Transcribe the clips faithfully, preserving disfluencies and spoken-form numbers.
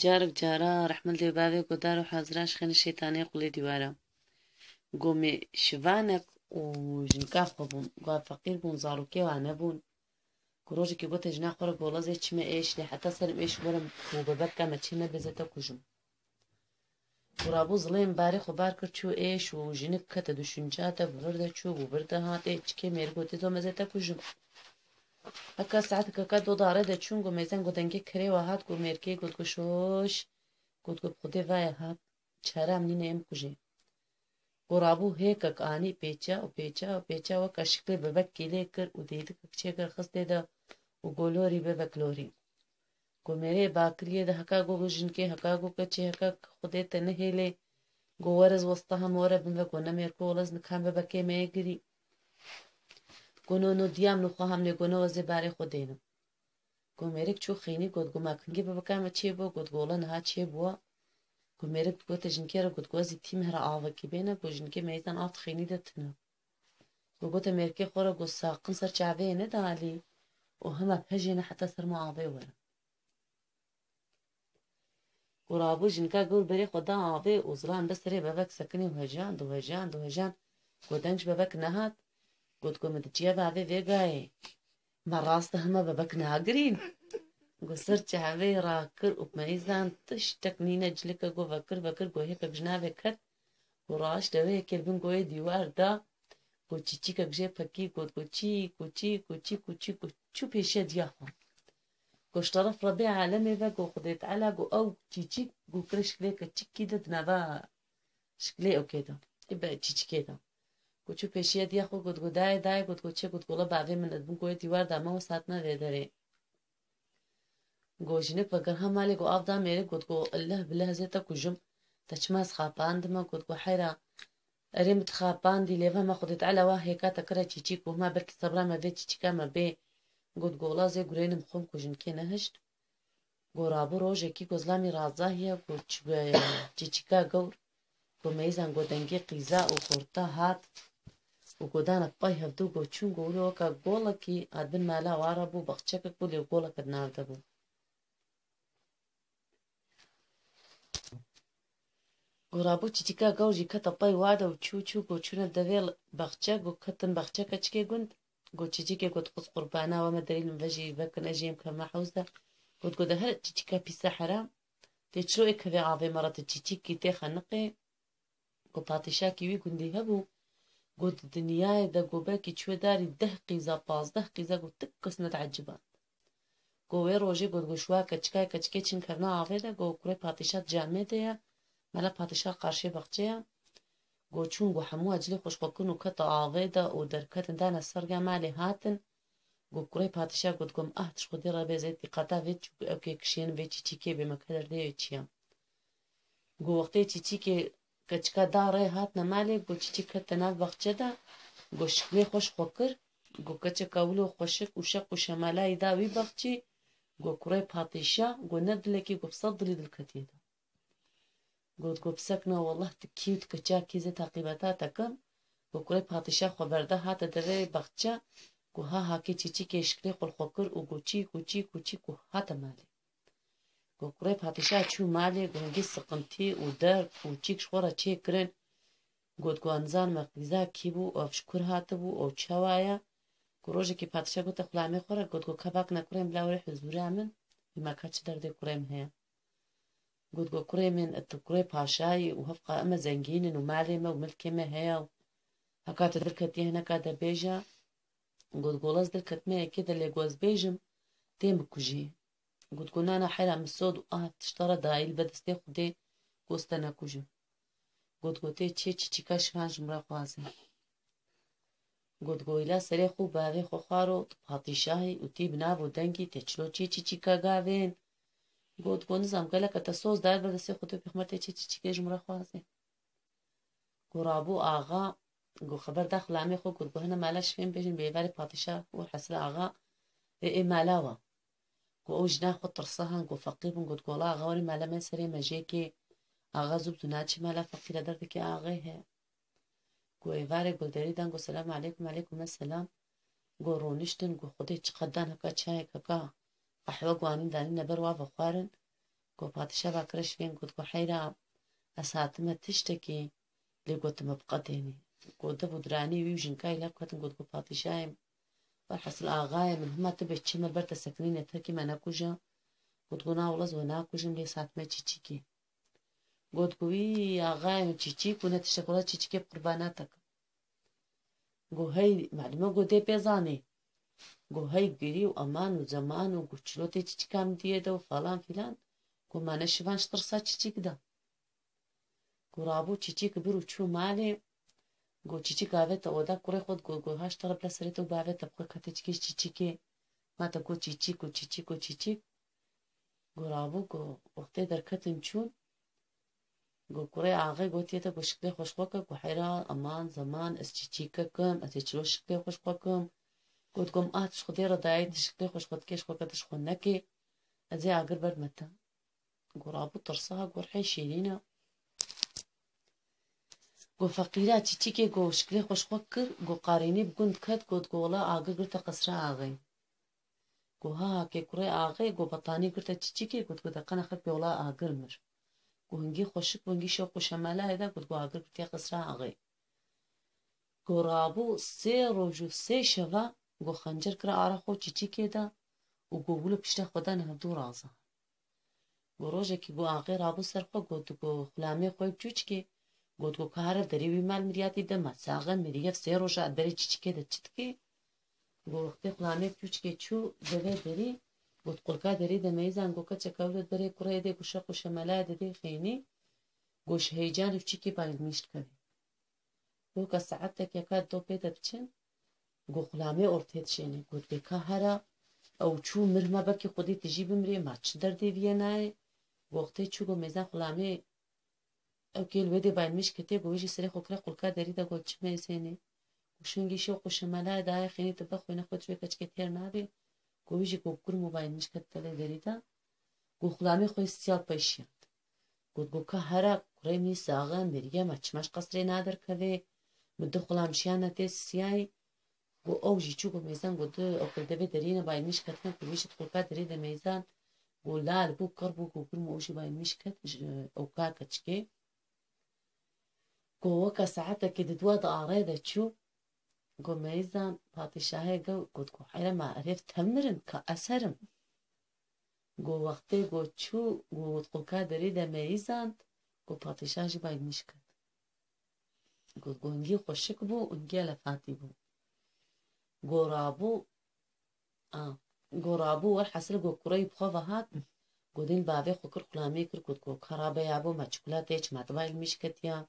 Carek cara rehmil dê bavê ku dar û hazira şixêne şeytanê qulê dîwara. Go me şivanek û jinika xwe bûn. Go feqîr bûn, zarokê wa nebûn. Ku rojekê gote jina xwe re, gola zê çime êş lê heta serim êş werim ku bebeka me çê nebe zê te kujim. Ku rabû zilêm barê xwe bar kir çû êş û jinik kete düşünca te, bi vir de çû û vir de hat, ê çikê mêrik gotê to me zê te kujim. Heka saetek heka do dare de çûn, go mêzen go dengê kerê wa hat, go mêrkê got, go şoş, got, go bi Xwedê vaye hat, çare em nîne em kujê. Go rabû hêkek anî pêça û pêça û pêça weka şiklê bebekê lê kir û dêdikek çêkir xist tê de û go lorî bebek lorî. Go mêrê bakiriyê de heka go, go jinkê, heka go keçê, heka Xwedê te nehêlê. Go were ez westa hem were bin ve, go ne mêrko wele ez nikam bebekê me yê girî. Go no no diyam no xwe hamlê, go ne wezê barê xwe dênim. Go mêrik çû xînî, got, go ma kingê bebeka me çê bo? Got, go wele niha çê bûwa. Go mêrik gote jinkê re, got, go ez ê tîm here avekî bêne, go jinkê meyzan av xînî de tine. Go gote mêrkê xwe re, go saqin ser çavê yê nede alî û hema pejê ne heta ser ma avê were. Û rabû jinka gor berê xwe da avê û zilam be serê bebek sekinî û hejand û hejand û hejand. Go deng ji bebek nehat. Got, go min di çiya ve avê vê gayê. Me rast hema bebek nagirîn. Go ser çavê rakir û meyzan tiştek nîne cilike, go vekir vekir, go hêkek ji navê ket. Go raşt deweyekê li bin goyê dîwar da. Go çîçîkek jê pekî, got, go çî, go çî, go çî, go çî, go çû pêşiya diya xwe. Go ji teref Rebê alemê ve, go Xwedê Teala, go ew çîçîk, go kire şiklê keçikî de di nava şiklê ewkê de. Ê be çîçikê de. Go çû pêşiya diya xwe, got, go dayê, dayê, got, go çi, got, go wele bavê min di bin goyê dîwar da me wes hatime vê derê. Go jinik vegeriha malê, go av da mêrik, got, go leh bi leh zê te kujim. Te çima ez xapandime? Got, go heyra, erê min dixapandî, lê ve me Xwedê Teala wa hêka te kire çîçîk, go hema belkî sebra me vê çîçîka me bê. Got, go wela zê gurênim xwim ku jinkê nehişt. Go rabû rojekî, go zilamî razahiya, go çi-, çîçîka gewr, go meyzan, go dengê qîza û xorta hat û go dane pay hevdû, go çûn, go wilo weka golekî hat bin mala wa re bû, baxçekek bû lê goleke di nav de bû. Go rabû çîçîka gewr jî kete pay wa de û çû çû, go çûne devê baxçe, go ketin baxçe keçikê gund. Go çîçîkê got, xuz qurbana we me derîn ve jî vekin, ez jî em kevme hewz de. Got, go de her çîçîka pîse heram. Tê çilo ê kevê avê me re, ti çîçîkî tê xeniqê. Go padîşakî wî gundî hebû. Go di dinyayê de go belkî çûye darî deh qîza, pazdeh qîza, go ti kes nediheciband. Go wê rojê got, go şiwa keçikayê keçikê çin kevna avê de, go kurê padîşa di camê de ye, mala padîşa qarşê baxçe ye. Go çûn, go hemû ecilê xwe ji xwe kirin û kete avê de û derketin dane ser ya malê hatin. Go kurê padîşa got, go min ah ji Xwedê re bê zê dîqeta vê çû, ew kê kişên vê çîçîkê bê me ke derdê wê çi ye. Go wextê çîçîkê keçika da rê hatine malê, go çîçîk kete nav baxçe de, go şiklê xwe ji xwe kir, go keçeka wilo xweşik û şeq û şemalayî da wî baxçî, go kurê padîşa, go ne dilekî, go bi sed dilî dilketiyê de. Got, go bisekna, wellah tu kî û tu keça kî, zê taqîbeta te kim. Go kurê padîşa xwe berde hate devê baxçe, go ha hakê çîçîkê şiklê xwe li xwe kir û go çî, go çî, go çî, go hate malê. Go kurê padîşa çû malê, go hingî siqintî û derb û çîk ji xwe re çêkirin. Got, go ez nizanim qîza kî bû, ev ji kur hatibû, ew çawa ye? Go rojekê padîşa gote xulamê xwe re, got, go ka bak ne kurê min, bila were huzûra min, hêma ka çi derdê kurê min heye. Got, go kurê min, tu kurê paşayî û hevqa em e zengîn in û malê me û milkê me heye û heka tu dilketiyê hineka de bêje. Got, go ez dilketime yekê de, lê go ez bêjim, tê min kujî. Got, go na na heyra min sod û ah tişta re dayî li ber destê Xwedê, go ez te nekujim. Got, go tê çê çîçîka şivan ji min re xwaze. Got, go îla serê xwe û bavê xwe xwaro, tu padîşahî û tî bi nav û dengî, tê çilo çê çîçîka gavên? Got, go nizam geleke te soz dayî li ber destê Xwedê, pêxember tê çê çîçîkê ji min re xwaze. Go rabû axa, go xeber da xulamê xwe, got, go hene mala şifên bêjin bê êvarê padîşah û hesile axa ê, ê mala we. Go ew jina xwe tirsihan, go feqîr bin, got, go wela axa werê mala me, serê me jêkê, axa zû bi zû naçê mala feqîra, derdekê axê heye. Go êvarê gulderî dan, go selamu aleykum. Aleykum selam. Go rûniştin, go Xwedê çiqedan heka çayek heka qehwe go anîn danîne ber wa vexwarin. Got, padîşah va kire şivên, got, got, heyra ez hatime tiştekî, lê got, tu min biqedênî. Got, dev û diranî wî û jinkayî lev ketin, got, got, padîşahê, werhasil axayê min, hima tu bê çi me ber te sekinîne, tekî me nekuje. Got, got, na wele ez we nakujim, lê ez hatime çîçîkê. Got, got, wî axayê min çîçîk û ne tiştek, wele çîçîkê bi qurbana te kim. Got, hey, melûm e, got, dê pê zanî. Got, hey, girî û eman û zeman û got, çilo tê çîçîka min diyê de û falan filan. Got, ma ne şivan ji tirsa çîçîk de. Got, rabû çîçîk bir û çû malê. Got, çîçîk avête oda kurê xwe, got, got, ha ji te re bila serê te û bavê te bixwe, kete çîçîkê, çîçîkê. Ma te got çîçîk û çîçîk û çîçîk. Got, rabû, got, wextê derketin çûn. Got, kurê axê gotiye te, got, şiklê xwe ji xwe ke, got, heyra, eman, zeman, ez çîçîkek im, ez ê çilo şiklê xwe ji xwe kim. Got, got, min a tu ji Xwedê re dayê, tu şiklê xwe ji xwe dikê, ji xwe ke tu ji xwe nekê, ez ê agir berdime te. Got, rabû tirsa, got, rihê şîrîn e. Got, feqîra çîçîkê, got, şiklê xwe ji xwe kir, got, qarînî bi gund ket, got, got, wela agir girte qesra axê. Got, ha, ha, kê kurê axê, got, betanî girte çîçîkê, got, got, deqena xelkê wela agir mir. Got, hingî xweşik bû, hingî şewq û şemelayê de, got, got, agir girtiye qesra axê. Got, rabû sê roj û sê şeva, got, xencer kire ara xwe çîçîkê de û got, wilo pişta xwe dane hevdû raza. Got, rojekî got, axê rabû ser xwe, got, got, xulamê xwe çûçikê, got, got, ka here derê wî mal miriyatî de ma saxe miriye, sê roja berê çîçikê de çi dikê? Got, wextê xulamê çûçikê çû devê derî, got, qulka derî de meyzan, got, keçeka wilo berê kurê dê, got, şeq û şemela de dê xênî, got, ji heyecan û çîkê bayilmîş dikevê. Got, ka saetek yeka do pê de biçin, got, xulamê ortê dişêne. Got, bê ka hera ew çû mir, ma belkî xwedî tijî bimirê, ma çi derdê vîye nayê? Got, wextê çû, got, mêzan xulamê ew kê li wê dê bayilmîş ketê, got, wê jî serê xwe kire qulka derî de, got, çi mêzênê? Got, şingî şewq û şemela dayê xênî tu bixwîne xwe tu wê keçikê têr nabê. Got, wê jî got, gurm û bayilmîş ket telê derî de. Got, xulamê xwe yê siyal peşiyand. Got, got, ka hera kurê min saxe miriye, ma çima ji qesrê naderkevê? Min du xulamşiyana tê siyayî. Got, ew jî çû, got, mêzan, got, du ew kildevê derî ne bayilmîş ketine, got, wî jî di qulka derî de meyzan, got, lal bû, kir bû, got, gurm û ew jî bayilmîş ket, ji ew ka keçikê. Got, weka saetekê di dua di arê de çû, got, meyzan, padîşahê ge, got, got, heyra ma erê tev mirin, ka ez herim. Got, wextê got çû, got, qulka derî de meyîzand, got, padîşah jî bayilmîş ket. Got, got, hingî xweşik bû û hingî elefatî bû. Got, rabû, a, got, rabû, werhasil got, kureyî bi xwe ve hat, got, dîn bavê xwe kir, xulamê kir, got, got, ka rabe yabo, ma çikolateyê çima tu bayilmîş ketiya?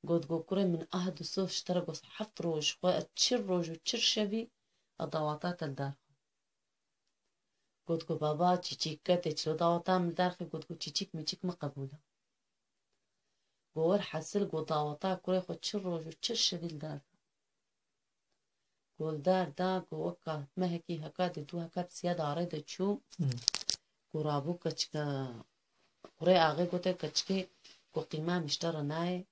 Got, got, kurê min, ah, du sof ji te re, got, heft roj xwe, çil roj û çil şevî, a dawata te li dar xwe. Got, got, baba, çîçîk ke tê çilo daweta min li dar xê, got, got, çîçîk mîçîk min qebûl e. Got, werhasil, got, daweta kurê xwe çil roj û çil şevî li dar da. Got, li dar da, got, weka mehekî heka di dû heka di siya di arê de çû. Hmm. Got, rabû keçike, kurê axê gote keçikê, got, qîma min ji te re nayê.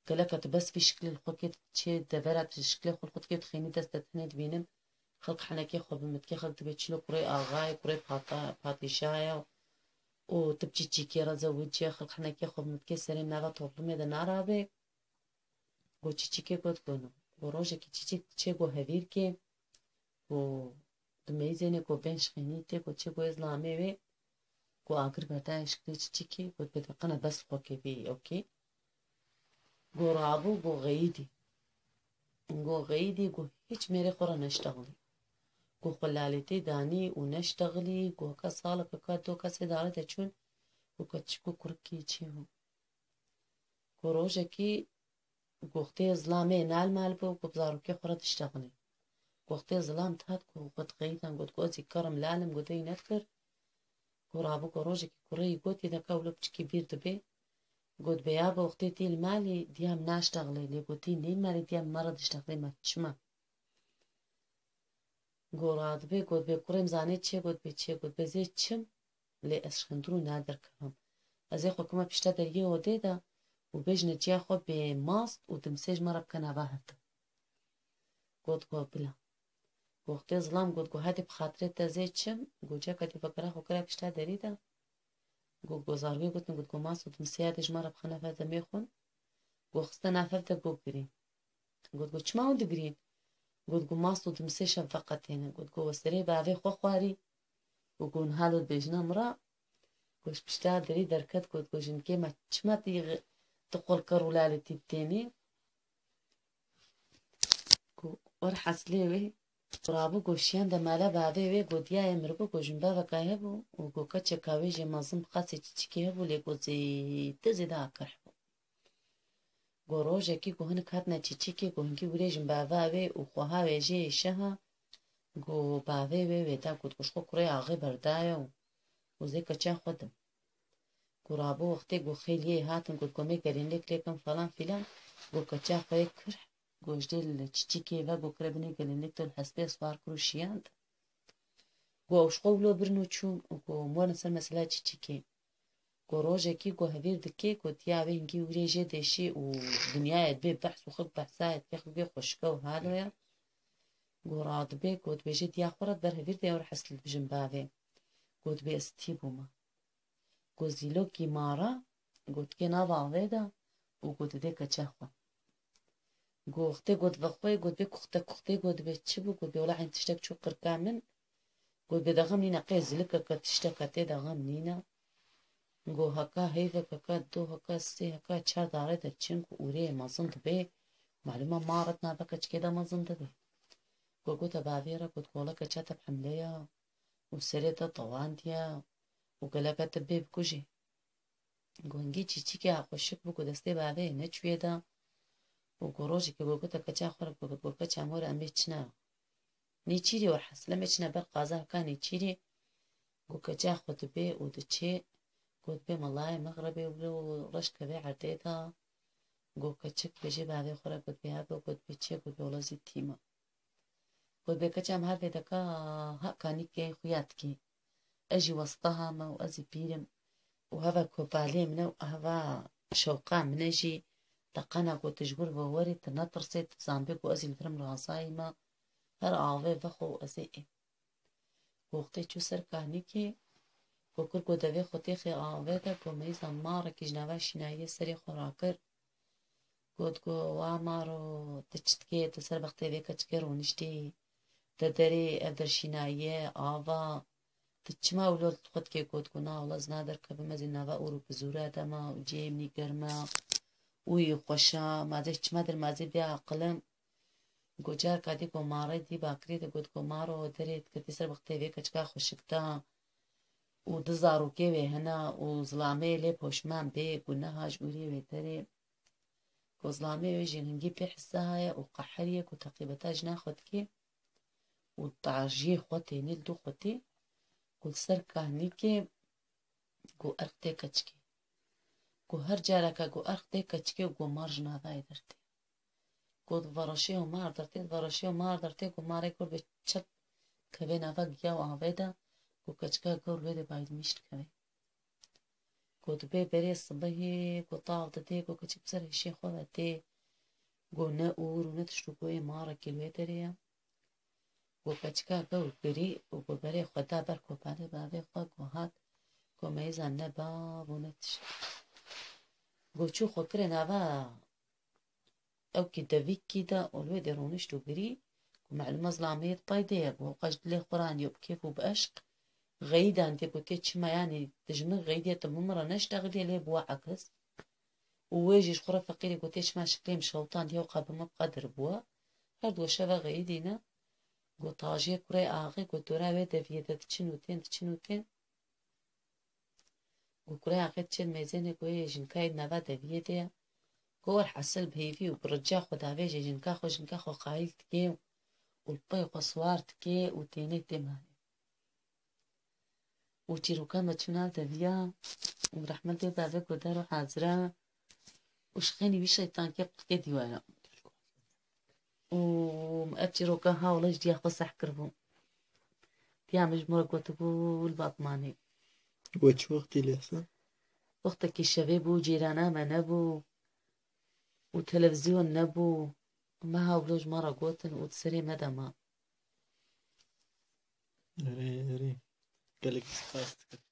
Geleka tu bes vî şiklê li xwe kê çê devera tu şiklê xwe li xwe dikê tu xênî dest de tenê dibînim. Xelk henekê xwe bi min dikê, xelk dibê çilo kurê axayê, kurê pata-, padîşahê û tu bi çîçîkê re zewiciye, xelk henekê xwe bi min dikê serê nava toplumê de narabe. Got çîçîkê got, got no. Got rojekî çîçîk çê got hevîrkê, got di meyzênê got bên ji xênî tê, got çê got ê zilamê wê, got agir berdayê şiklê çîçîkê, got bê deqena bes xwe kevî, okê. Got rabû, got xeyidî. Got xeyidî, got hîç mêrê xwe re neştexilî. Got xwe lalê tê danî û neştexilî, got heka saleke ka do kesê dare de çûn, got keçik û kurikî çê bû. Got rojekî Goxtê zilamê nal mal bû, ku bi zarokê xwe re diştexilî. Goxtê zilam dihat ku xwe dixeyitan, got ku ez ê kerim lalim, got ey nedikir. Ku rabû ku rojekî kureyî gotî deka wilo piçikî bîr dibê. Got bê ya bi wextê tî li malî diya min naştexilê, lê gotî nê malî diya min me re diştexilê me çima? Got radibê, got bê kurê min zanê çê, got bê çê, got bê zê çim, lê ez ji xindirû naderkevim. Ez ê xwe kime pişta deriyê odê de û bêjine çiya xwe bê mast û dimsê ji me re bike nava hevdin. Got, got bila. Goxtê zilam got, got hedê bi xatirê te zê çim, got ceka dî vekera xwe kira pişta derî de. Got, go zarokê gotin, got, go mast û dimsê ya de ji me re bixe nav hev de mê xwin. Go xiste nav hev de, go girî. Got, go çima hûn digirîn? Got, go mast û dimsê şev veqetêne. Got, go we serê bavê xwe xwarî. Got, go niha lo dibêjina min re. Got, ji pişta derî derket, got, go jinkê me çima tî tu qolker û lalê tî bitênî. Ku werheslê wê rabû, ku şiyan de mala bavê wê, ku diyayê miribû, ku jinbaveka hebû û ku keçeka wê jê mezin bi qasê çiçikê hebû, lê ku zêde zêde akirh bû. Ku rojekî ku hinek hatine çiçikê, ku hinkî wîrê jinbava wê û xweha wê jê şeha, ku bavê wê wê da, ku ji xwe kurê axê berdaye û, û zê keça xwe dim. Ku rabû wextê ku xêliyê hatin, got, ku me gelînlêk lê kin falan filan, ku keça xwe yê kir, ku ji dê li çiçikê ve ku kire binê gelînlêk, tu li hespê swar kir û şiyand. Ku ew ji xwe wilo birin û çûn û ku werin ser mesela çiçikê. Ku rojekî ku hevîr dike, ku diya wê hingî wîrê jê deşî û dinyayê dibê behs û xik behsayê dike, xikê xweşike û halo ye. Ku radibê, ku dibêje diya xwe re ber hevîr de, ew re hesil dibijin bavê. Ku dibê ez tî bûme. Ku zîlokî mara, ku dikê nava avê de û ku didê keça xwe. Ku wextê ku divexwe, ku dibê kuxte kuxtê, ku dibê çi bû, ku dibê wela hên tiştek çû qirka min. Ku dibê de xem nîne, qey zîlikeke tişteke tê de xem nîne. Ku heka heyvek, heka du, heka sê, heka çar dare de çin ku ûrê mezin dibê. Malûm e, mara di nava keçikê de mezin dibe. Ku gote bavê re, ku kola keça te bi hemle ya û serê te tewandiye û geleke te bê bikujê. Ku hingî çîçîkê xweşik bû ku destê bavê neçûyê de û ku rojekê ku gote keça xwe re, ku got, keça min, em ê çine nêçîrê, werhesil em ê çine ber qaza heka nêçîrê. Ku keça xwe dibê û diçê, ku dibê melayê mexrebê wilo reş kevê erdê de. Ku keçik bêjê bavê xwe re, ku dibê, hebe, ku dibê çê, ku dibê wela zî tî me. Got, bê keça min her vê deka, ha kanîkê xuya dikê. Ez jî westaha me û ez jî pîr im û heve kopalê min e û heva şewqa min e jî, teqena ku tu ji wir ve werî, tu netirsê, tu zanibê ku ez jî li vir im razayî me, her avê vexwe û ez ê êm. Ku wextê çû ser kahnîkê, ku kir ku devê xwe têxê avê de, ku meyza marekî ji nava şînayiyê serê xwe rakir. Got, ku wa maro, tu çi dikê, tu ser bextê vê keçikê rûniştî, te derê ev der şînayiye, ava, tu çima wilo li xwe dikê? Got, ku na wela ez naderkevim, ez ê nava ûr û pizûra de me û cihê min î germ e û î xweş e, ma ez çima der, ma ez ê bêaqil im. Got, careka dî ku mare dî bakirî de, got, ku maro, derê diketî ser bextê vê keçika xweşik de û du zarokê wê hene û zilameyê lê poşman bê, ku neha ji ûrê wê derê. Ku zilamê wê jî hingî pê hissa heye û qehirî ye, ku teqîbeta jina xwe dike û tajiyê xwe tênê li dû xwe tê, ku li ser kahnîkê, ku erq tê keçikê. Ku her careke ku erq tê keçikê, ku mar ji navayê dertê. Ku divereşê û mar dertê, divereşê û mar dertê, ku marê kur bê çep kevê nava giya û avê de, ku keçika gor wê dê baydimîş dikevê. Ku dibê berê sibehê, ku tav didê, ku keçik bi ser hişê xwe ve tê, ku ne ûr û ne tişt û ku ê marekî li wê derê ye. Ku keçika gewr girî û ku berê xwe da ber kopalê bavê xwe, ku hat, ku meyza ne bav û ne tişt. Ku çû xwe kirê nava ewkî devîkî de û li wê dê rûnişt û girî, ku melûm e zilamê yê di paydê ye, ku hewqa ji dilê xwe re aniye û bi kêf û bi eşq xeyîdandiye, ku tê çima, yanî tu ji min xeyîdiye, tu min re neştexiliye, lê bûwa ekis. Û wê jî ji xwe re feqîrê, ku tê çima şiklê min şewtandiye, hewqa bi min bi qedir bûwa. Her du şeva xeyîdîne, ku tajiyê kurê axê, ku dora wê deviyê de diçin û tên, diçin û tên. Ku kurê axê diçê mêzênê ku yê jinkayê di nava deviyê de ye. Ku werhesil bi hêvî û bi rica xwe davêjê jinka xwe, jinka xwe qayîl dike û li pey xwe siwar dike û tênê tê malê. Û çîroka me çû nav deviya û rehmet bê bavê ku der û hazira û ji xênî wî şeytankê qirkê dîwara. Û ev çîroka ha wele ji diya xwe seh kiribû. Diya min ji min re gotibû li Batmanê. We çi wextî lê ser? Wextekî şevê bû, cîrana me nebû û televizyon nebû. Me ha wilo ji me re gotin û di serê me de ma. Erê, erê. Gelek spas dikim.